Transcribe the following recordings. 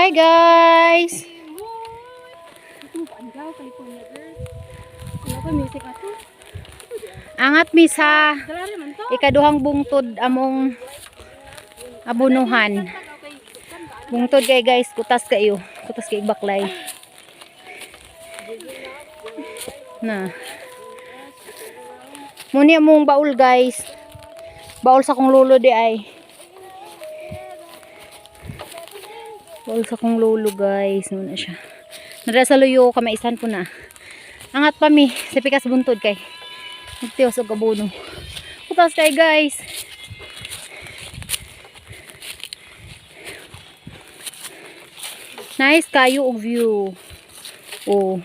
Hi, guys! Ang gaw, California girl. Wala pa music ato. Angat mi sa Dala naman to. ikaduhang bungtod among abunuhan. Bungtod kay, guys, kutas kayo. Kutas kay baklay. Na. Muni among baul, guys. Baul sa kong lolo di ay. Baul sa kong lolo, guys. Muna siya. Nara sa luyo kamaisan po na. Angat pa mi sa pikas buntod kay. Nagtiwas og abono. Kutas kay, guys. Nice kayo og view. Oh.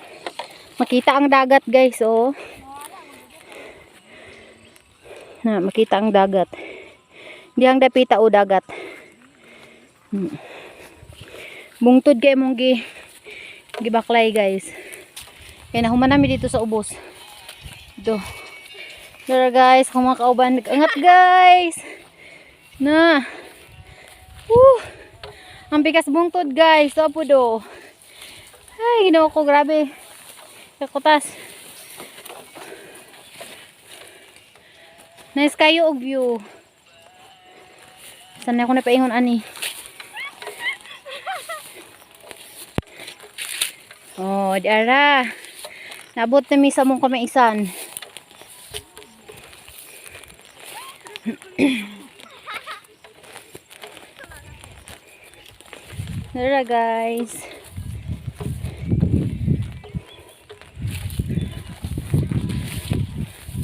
Makita ang dagat, guys, oh. Na, makita ang dagat. Di ang dapita o dagat. Bungtod kay mong gibaklay, guys. Kaya nahuman namin dito sa ubos. Dito. Pero guys, kung mga kauban, angat, guys. Na. Woo. Ang pikas bungtod, guys. So po do. Ay, ginoo ko, grabe. Kakutas. Nice kayo og view. Saan ako napaingon ani? Oh, di ara. Nabot na mi sa mong kamaisan. Tara, guys.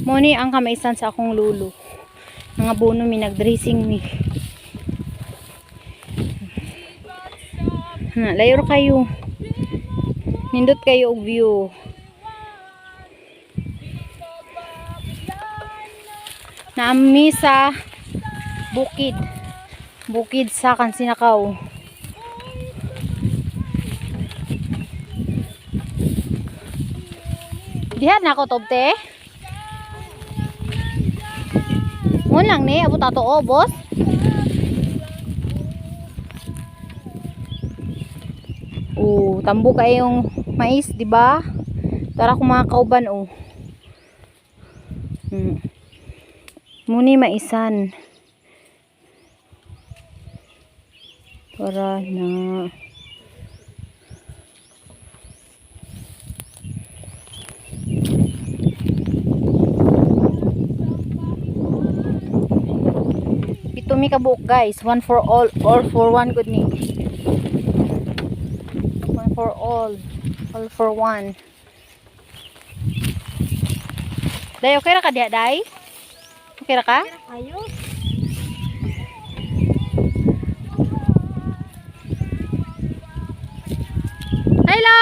Muni ang kamaisan sa akong lulo. Mga buno mi nagdressing mi. Na, layo ra kayo. Nindot kayo og view. Naami sa bukid. Bukid sa Kansinakaw. Diha na ako tobte. Ngun lang ni, abot ato o, boss. Oh, tambo kayong mais, di ba? Tara kung mga kauban oh. Muni maisan. Tara na. Pito mi kabuok, guys. One for all for one, good ni. One for all for one. Day, okay ra ka diha, Day? Okay ra ka? Ayo. Hello!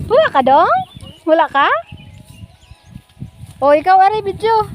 Wala ka dong? Wala ka? O, ikaw, aray, video.